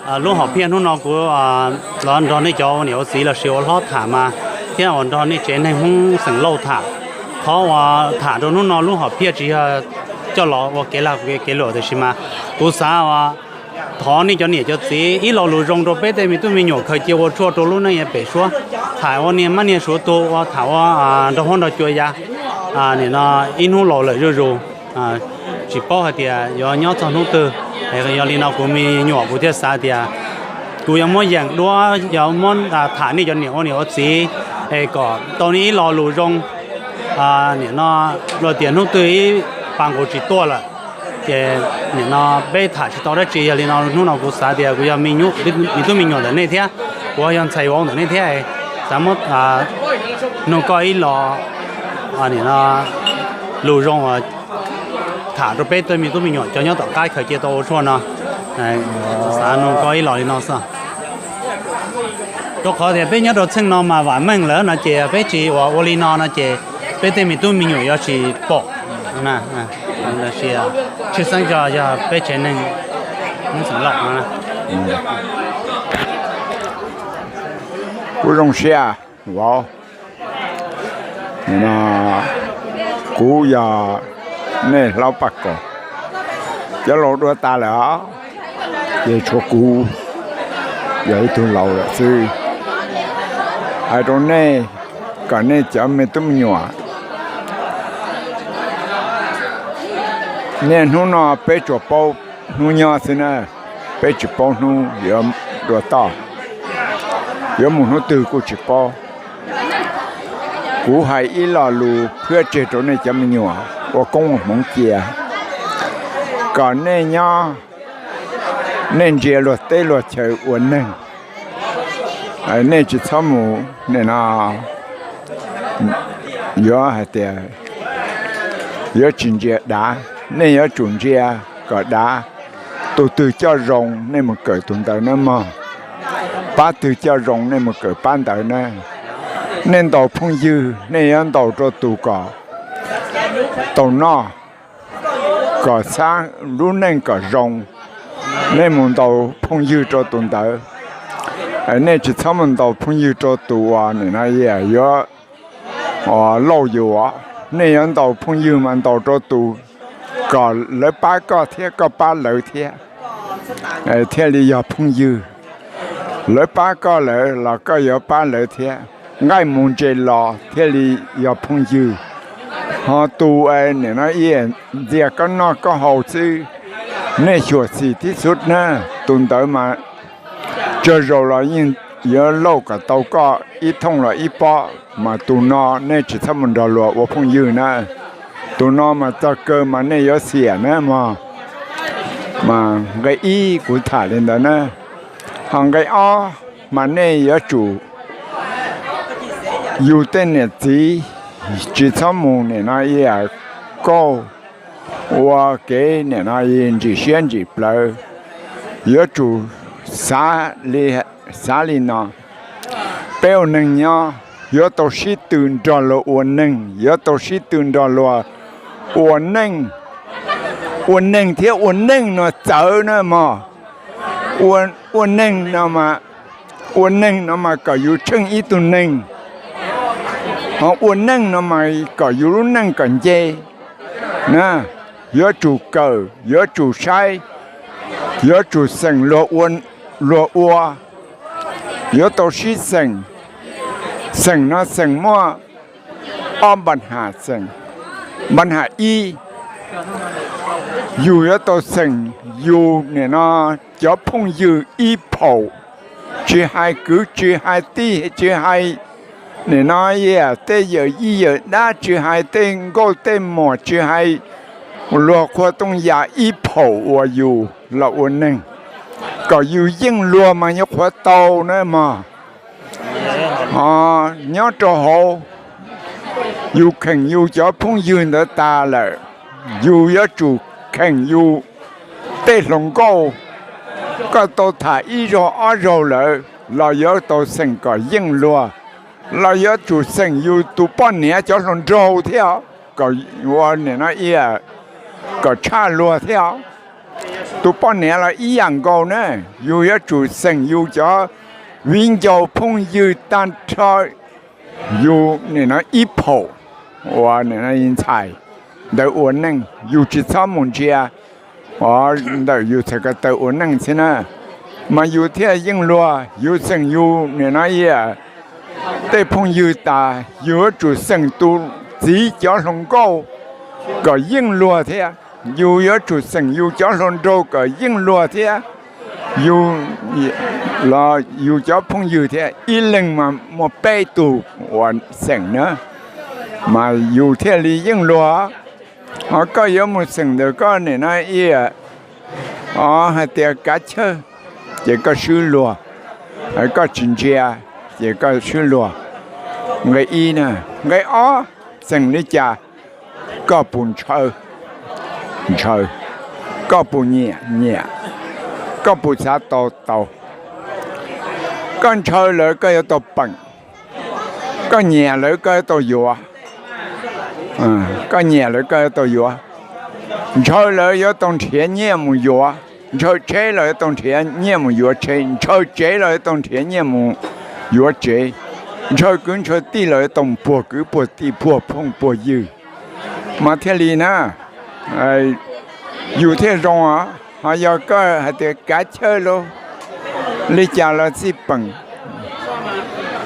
Lub hom phiaj hnub no kuv los nrog nej cov ua niam ua txiv los sis ua hlob tham mas, thiab uas nrog nej tsev neeg Hmoob xeem Lauj tham. Qhov uas tham rau hnub no lub hom phiaj tsis yog coj los ua kev lag kev luam, tiam sis mas kuv xav uas thov nej cov niam cov txiv ib lo lus zoo rau peb tej me tub me nyuam khaws cia ua tshuaj rau lub neej yav pem suab. Tham ua niag mab niag suav tuag, ua tham ua nrog huab nrog cua ya, nim no ib hnub laus lawm zuj zus, tsis paub hais tias yuav nyob txog hnub twg. Yog li no kuv me nyuam kuv thiaj xav tias kuv yuav muab yeem duab, yuav muab tham nej cov niam ua niam ua txiv, es kom tau nej ib lo lus zoo. Nim no luag tias hnub twg ib pas nqus tsis tuaj lawm, ces nim no peb tham tsis tau dab tsi. Yog li no hnub no kuv xav tias kuv yog me tub me nyuam ntawm nej thiab, kuv yog ntxhais vauv ntawm nej thiab, xav muab nug koj ib lo, nim no lus zoo uas tham rau peb tej me tub me nyuam cov nyob tom qab khaws cia tau ua tshuaj no. Xav nug koj ib lo li no xwb. Rau qhov tias peb nyob rau txheej no mas vam meej lawm no ces peb tsis ua ua li no no ces peb tej me tub me nyuam yuav tsis pom. Tshwj xeeb tso yog peb tsev neeg Hmoob xeem Lauj no. Kuv zoo siab vauv, kuv yog nej hlob Paj Kos, cov laus dua tas lawm os, ces tshuav kuv yog ib tug laus lawm xwb. Hais rau nej, kom nej cov me tub me nyuam, niaj hnub no peb tsuas paub hnub nyob xwb na, peb tsis paub hnub yuav dua toj, yuav mus hnub twg kuj tsis paub. Kuv hais ib lo lus phiaj tseg rau nej cov me nyuam ua koob ua hmoov cia, kom nej nyob, nej ntsia luag teb luag chaw ua neeg. Nej tsis txhob mus, nej no yuav hais tias yuav tsis ntsia dav, nej yuav tsum ntsia kom dav. Tus twg coj zoo nej mus kawm tus ntawd na mog. Pab twg coj zoo nej mus kawm pab ntawd na. Nej ntaus phooj ywg nej yuav ntaus rau tus kom tau noj, kom xav lub neej kom zoo. Nej mus ntaus phooj ywg rau tus ntawd, nej tsis txhob mus ntaus phooj ywg rau tus uas nim no yuav lauj yus. Nej yuav ntaus phooj ywg mas ntaus rau tus kom lawv pab koj thiab koj pab lawv thiab, thiaj li yog phooj ywg. Lawv pab koj lawm los koj yuav pab lawv thiab. Nqaij mus ntses los thiaj li yog phooj ywg. Ho tus nim no ib ntxias koj noj koj haus xwb, nej xyuam xim tib xub na, tus ntawd mas tsawg zaus los yeej yuav lauj kom tau koj ib thooj los ib pob, mas tus no nej tsis txhob mus nrog luag ua phooj ywg na. Tus no mas txog kawg mas nej yuav xiam na mog. Mas nqe ib kuv tham li ntawd na. Ho nqe ob mas nej yuav tsum yug tej niam txiv tsis txhob mus nim no ib yam kauj ua kev nim no ntsim siab ntsim plawv. Yuav tsum xav li, xav li no, peb ua neeg nyob yuav tau sib tw nrog luag ua neeg, yuav tau sib tw nrog luag ua neej. Ua neeg thiab ua neej no txawv na mog. Ua neeg no, ua neeg no mas kom yus tsheej ib tug neeg. Ho ua neej no mas kom yus lub neej kom nce na. Yuav tsum kawm, yuav tsum saib, yuav tsum xeem luag ua, yuav tau sib xeem. Xeem no xeem muaj ob npa ham xeem. Npa ham ib, yus yuav tau xeem yus nim no cov phooj ywg ib phaum, tsis hais kwv tsis hais tij tsis hais nim no tej yawm yij yawm dab, tsis hais tej nkauj tej muam, tsis hais luag qhua tooj yam, ib phaum uas yus los ua neeg, kom yus yeej luag mas yuav qhuav tau na mog. Ho nyob rau hauv, yus kheem yus cov phooj ywg ntawd tas lawm, yus yuav tsum kheem yus tej hluas nkauj. Koj tau tham ib zaug ob zaug lawm los yuav tau xeem kom yeej luag, los yuav tsum xeem yus tus poj niam cov hluas nraug thiab, kom ua nim no kom tshaj luag thiab. Tus poj niam los ib yam nkaus na, yus yuav tsum xeem yus cov viv ncaus phooj ywg tag nrho, yus nim no ib phaum uas nim no ntxhais ntawd ua neej, yus tsis txhob mus ntsia ntawm yus txhais ko taw ua neej xwb na, mas yus thiaj yeej luag. Yus xeem yus nim no tej phooj ywg tas, yus yuav tsum xeem tus txiv cov hluas nkauj kom yeej luag thiab. Yus yuav tsum xeem yus cov hluas nraug kom yeej luag thiab. Yus los yus cov phooj ywg thiab, ib leeg mas muaj peb tug uas xeem na, mas yus thiaj li yeej luag. Ho koj yuav mus xeem ntawm koj nim no ib, o, hais tias kav chawj, ces koj swb luag. Koj tsis ntsia, ces koj swb luag. Nqe ib na. Nqe ob, xeem li cas? Koj puas ntshaw? Ntshaw. Koj puas nyiam? Nyiam. Koj puas xav tau? Tau. Koj ntshaw lawm koj yuav tau peem, koj nyiam lawm koj yuav tau yuav. Koj nyiam lawm koj yuav tau yuav. Ntshaw lawm yuav tau nrhiav nyiaj mus yuav, ntshaw tsheb los yuav tau nrhiav nyiaj mus yuav tsheb, ntshaw tsev los yuav tau nrhiav nyiaj mus yuav tsev, ntshaw kwv ntshaw tij los yuav tau puag kwv puag tij puag phooj puag ywg, mas thiaj li na, yus thiaj zoo os. Ho yog koj hais tias kav chawj lauj, li cas los txij peem,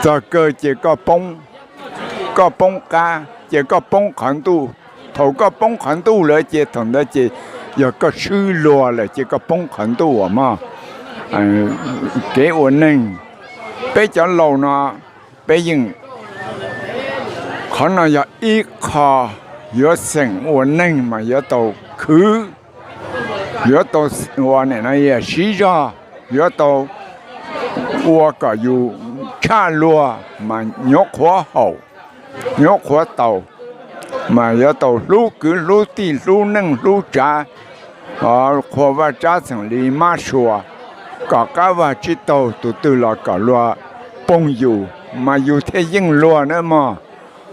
txog kawg ces koj poob, koj poob qab ces koj poob qhov ntuj. Thaum koj poob qhov ntuj lawm ces thaum ntawd ces yog koj swb luag lawm ces koj poob qhov ntuj os mog. Kev ua neeg, peb cov laus no, peb yeej, qhov no yog ib qho yuav xeem ua neeg mas yuav tau khwv, yuav tau ua nim no siv zog, yuav tau ua kom yus tshaj luag mas nyuav qhuav haum, nyuav qhuav tau, mas yuav tau hlub kwv hlub tij hlub neej hlub tsav, qhuas vaj tsab xeem li mab sua, kom qab vaj tsib taug tus twg los kom luag poog yus mas yus thiaj yeej luag na mog.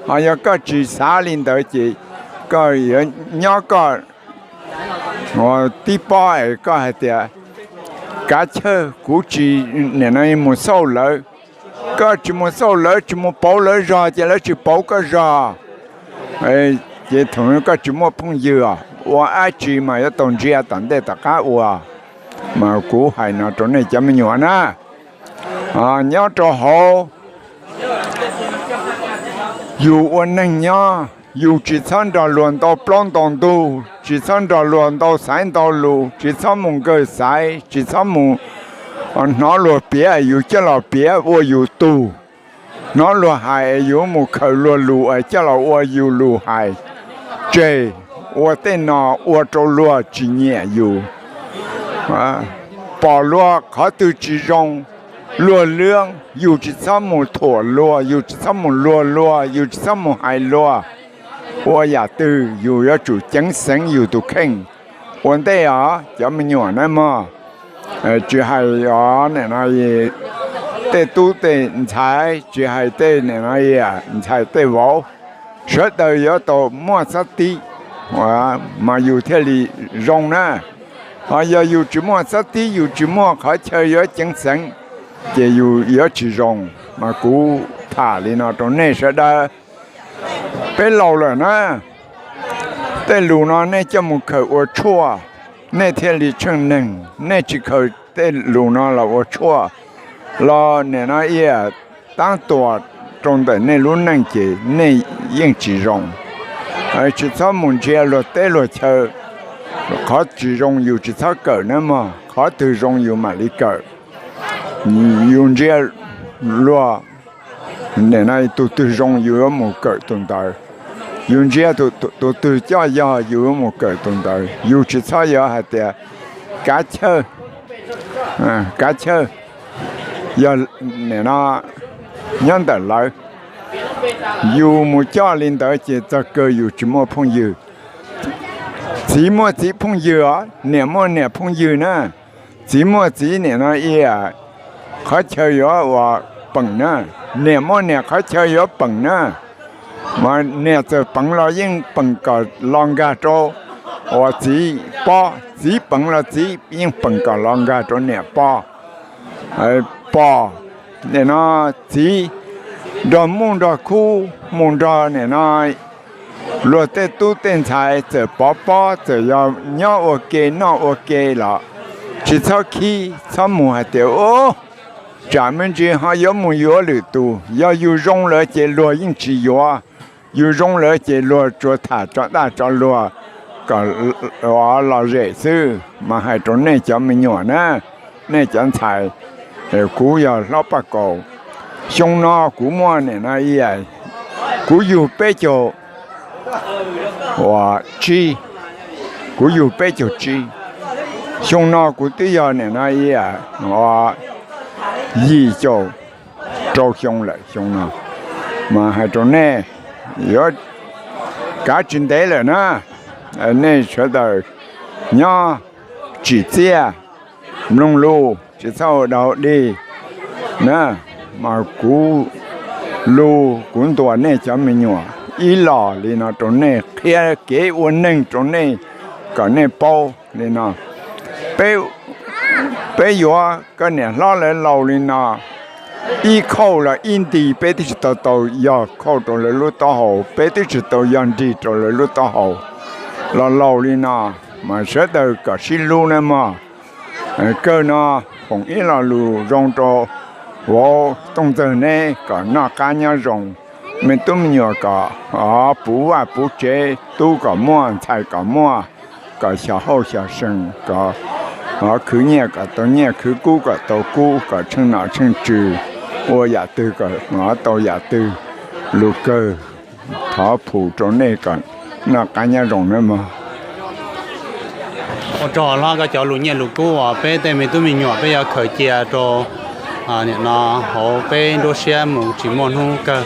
Ho yog koj tsis xav li ntawd ces koj yuav nyob koj tib pob es koj hais tias kav chawj, kuv tsis nim no mus xauj lawv. Koj tsis mus xauj lawv, tsis mus pauv lawv zog ces lawv tsis pauv koj zog. Ces thaum koj tsis muaj phooj ywg os, ua dab tsi mas yuav tau ntsia tom ntej tom qab ua. Mas kuv hais no rau nej cov me nyuam na, nyob rau hauv, yus ua neeg nyob yus tsis txhob nrog luag ntau plaub ntau ntug, tsis txhob nrog luag ntau xaiv ntau lus, tsis txhob mus nkawg xaiv, tsis txhob mus hnov luag piav yus coj los piav ua yus tug, hnov luag hais yus mus khaws luag lus es coj los ua yus lus hais, tseg. Ua tej no ua rau luag tsis nyiam yus, pom luag qhov twg tsis zoo, luag lwj, yus tsis txhob mus thuam luag, yus tsis txhob mus luag luag, yus tsis txhob mus hais luag. Ua yam twg yus yuav tsum ceev xeev yus tus kheej ua ntej os cov me nyuam na mog. Tsis hais os nim no tej tub tej ntxhais, tsis hais tej nim no ntxhais tej vauv, sawv daws yuav tau muaj txhob tib, mas yus thiaj li zoo na. Ho yog yus tsis muaj txhob tib, yus tsis muaj qhov chaw yuav ceev xeev, ces yus yuav tsis zoo. Mas kuv tham li no rau nej sawv daws, peb laus lawm na, tej lus no nej coj mus khaws ua tshuaj, nej thiaj li tsheej neeg. Nej tsis khaws tej lus no los ua tshuaj, los nim no ib yam tab tuam rau ntawm nej lub neej ces nej yeej tsis zoo. Tsis txhob mus ntsia luag teb luag chaw, qhov tsis zoo yus tsis txhob kawm na mog, qhov twg zoo yus mam li kawm. Yus ntsia luag, nim no tus twg zoo yus yuav mus kawm tus ntawd. Yus ntsia tus twg coj yog yus yuav mus kawm tus ntawd. Yus tsis txhob yuav hais tias kav chawj, kav chawj, yog nim no nyob ntawm lawv, yus mus coj li ntawd ces txog kawg yus tsis muaj phooj ywg. Txiv muaj txiv phooj ywg os, niam muaj niam phooj ywg na. Txiv muaj txiv nim no ib yam qhov chaw yuav ua peem na, niam muaj niam qhov chaw yuav peem na. Mas niam txawm peev los yeej peem kom los nkag rau uas txiv pob, txiv peev los txiv yeej peem kom los nkag rau niam pog, pog, nim no txiv nrog muj nrog khub mus nrog nim no luag tej tub tej ntxhais txawm pov pob txawm yog nyob ua ke noj ua ke los tsis txhob khib txhob mus hais tias, Ub, tsam me ntsis ho yuav mus yuav lwm tus. Yog yus zoo lawm ces luag yeej tsis yuav. Yus zoo lawm ces luag tsuas tham tso daj tso luag kom lom zem xwb. Mas hais rau nej cov me nyuam na, nej cov ntxhais, kuv yog Hlob Paj Kaus. Xyoo no kuv muaj nim no i, kuv yug peb caug, ua, tsib, kuv yug peb caug tsib. Xyoo no kuv twb yog nim no i, ua, yim caum rau xyoo lawm xyoo no. Mas hais rau nej, yuav kav tsis ntev lawm na, nej sawv daws nyob tsim txiaj, mloog lus tsis txhob ua dog dig na. Mas kuv lus kuv ntuas nej cov me nyuam ib los li no rau nej, qhia kev ua neeg rau nej kom nej paub li no. Peb, peb yuav koj niam hlob lawv laus li no, ib khauj los ib nti peb twb tsis tau tau yog khauj rau lawv lub taub hau, peb twb tsis tau yog nrig rau lawv lub taub hau. Los laus li no, mas sawv daws kom sib hlub nawb mog. Kawg no foom ib lo lus zoo rau vauv Tooj Ntxawg neb kom noj qab nyob zoo. Me tub me nyuam kom puv vaj puv tsev, tub kom muaj, ntxhais kom muaj, kom xyov hauj xyov sees, kom khwv nyiaj kom tau nyiaj, khwv kub kom tau kub, kom tsheej nom tsheej tswv, ua yam twg kom tau yam twg. Lus kawg, thov phum rau nej kom noj qab nyob zoo nawb mog. Ua tsaug hlob koj cov lus nyiaj lus kub uas peb tej me tub me nyuam peb yuav khaws cia rau nim no hauv peb nruab siab mus tsis muaj hnub kawg.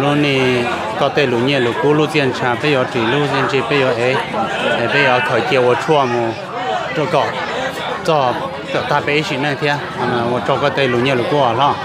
Lub nij koj tej lus nyiaj lus kub lub txiaj ntsha peb yuav ris lub txiaj ntsig peb yuav ev, es peb yuav khaws cia ua tshuaj mus rau kom txog kom tag peb ib sim neej thiab. Ua tsaug koj tej lus nyiaj lus kub os hlob.